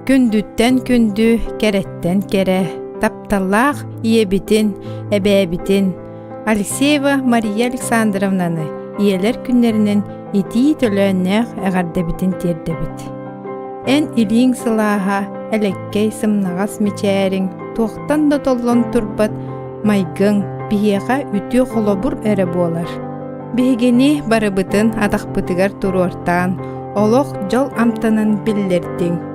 Күндүттэн күндү, кэрэттэн кэрэ, тапталлаах ийэбитин, эбээбитин Алексеева Мария Александровнаны ийэлэр күннэринэн итии төлөөннөөх эҕэрдэбитин тиэрдэбит. Эн илииҥ сылааһа, элэккэй сымнаҕас мичээриҥ, туохтан да толлон турбат майгыҥ биһиэхэ үтүө холобур эрэ буолар. Биһигини барыбытын атахпытыгар туруортаан, олох дьол амтанын биллэрдиҥ.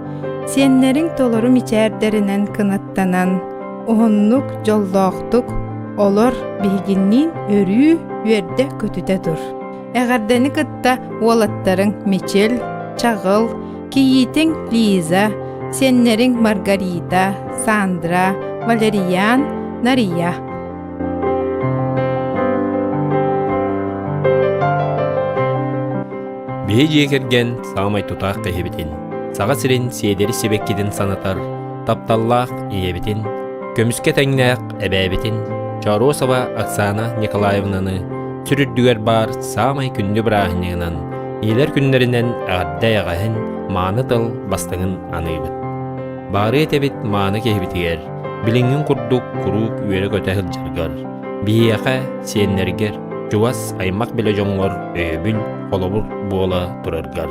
Сиэннэриҥ толору мичээрдэринэн кынаттанан, уһуннук, дьоллоохтук олор биһигинниин өрүү үөрдэ-көтүтэ тур. Эҕэрдэни кытта уолаттарыҥ Мичил, Чаҕыл, кийиитиҥ Лиза, сиэннэриҥ Маргарита, Сандра, Валериан, Нария. Биһи дьиэ кэргэн саамай тутаах киһибитин, Саха сирин сиэдэри сибэккитин санатар тапталлаах ийэбитин, көмүскэ тэҥнээх эбээбитин Чоросова Оксана Николаевнаны сүр үрдүгэр баар саамай күндү бырааһынньыгынан, ийэлэр күннэринэн эҕэрдэ эйэҕэһин, мааны тыл бастыҥын аныыбыт. Баарыа этэбит мааны киһибитигэр, билиҥҥин курдук куруук үөрэ-көтө сылдьаргар, биһиэхэ, сиэннэргэр, чугас аймах-билэ дьоҥҥор өйөбүл, холобур буола тураргар.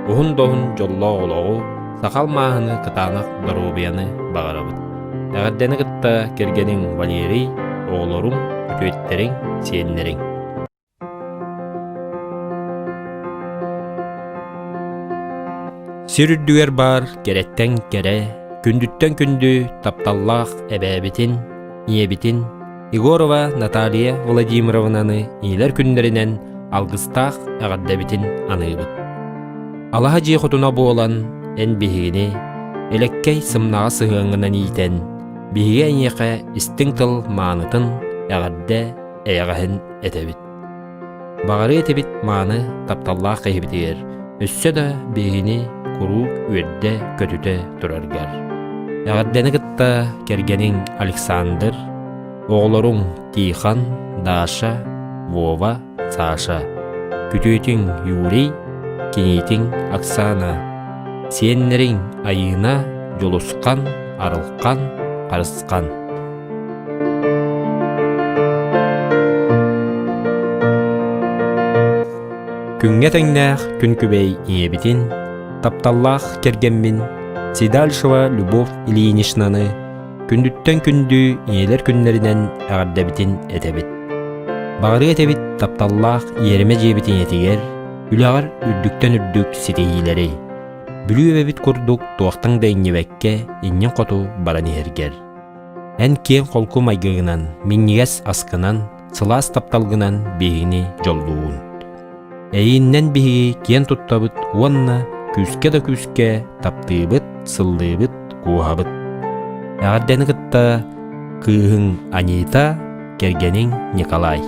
Уһун доһун дьоллоох олоҕу, сахал мааһыны кытаанах доруобуйаны баҕарабыт. Эҕэрдэни кытта кэргэниҥ Валерий, оҕолоруҥ, күтүөттэриҥ, сиэннэриҥ. Сир үрдүгэр баар кэрэттэн кэрэ, күндүттэн күндү тапталлаах эбээбитин, ийэбитин Егорова Наталья Владимировнаны ийэлэр күннэринэн алгыстаах эҕэрдэбитин аныыбыт. Алаһа дьиэ хотуна буолан, эн биһигини элэккэй сымнаҕас сыһыаҥҥынан иитэн, биһиги эйиэхэ истиҥ тыл маанытын, эҕэрдэ эйэҕэһин этэбит. Баҕарыа этибит мааны тапталлаах киһибитигэр өссө да биһигини куруук үөрдэ-көтүтэ тураргар. Эҕэрдэни кытта кэргэниҥ Александр, оҕолоруҥ Тихон, Даша, Вова, Саша, күтүөтүҥ Юрий, киниитиҥ Оксана, сиэннэриҥ Айыына, Дьулусхан, Арылхан, Харысхан. Күҥҥэ тэҥнээх күн күбэй ийэбитин, тапталлаах кэргэммин Седальшева Любовь Ильиничнаны күндүттэн күндү ийэлэр күннэринэн эҕэрдэбитин этэбит. Баҕарыа этэбит тапталлаах иэримэ дьиэбит ийэтигэр, үлэҕэр үрдүктэн үрдүк ситиһиилэри, Бүлүү эбэбит курдук туохтан да иҥнибэккэ иннин хоту баран иһэргэр. Эн киэҥ-холку майгыгынан, минньигэс аскынан, сылаас тапталгынан биһигини дьоллуугун. Эйииннэн биһиги киэн туттабыт уонна күүскэ да күүскэ таптыыбыт, сыллыыбыт, кууһабыт. Эҕэрдэни кытта кыыһыҥ Анита, кэргэниҥ Николай.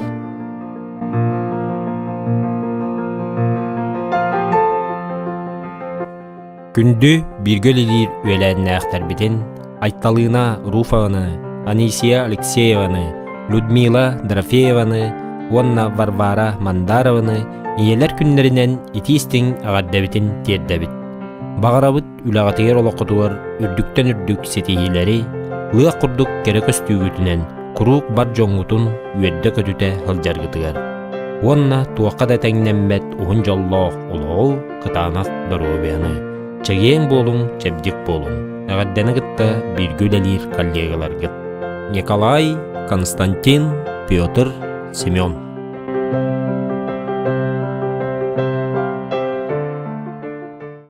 Күндү бииргэ үлэлиир үөлээннээхтэрбитин Айталыына Руфованы, Анисия Алексееваны, Людмила Дорофееваны уонна Варвара Мандарованы ийэлэр күннэринэн итии-истиҥ эҕэрдэбитин тиэрдэбит. Баҕарабыт үлэҕитигэр олоххутугар үрдүктэн үрдүк ситиһиилэри, лыах курдук кэрэ көстүүгүтүнэн куруук бар дьоҥҥутун үөрдэ-көтүтэ сылдьаргытыгар уонна туохха да тэҥнэммэт уһун дьоллоох олоҕу, кытаанах доруобуйаны, чэгиэн буолуҥ, чэбдик буолуҥ. Эҕэрдэни кытта бииргэ үлэлиир коллегаларгыт Николай, Константин, Петр, Семен.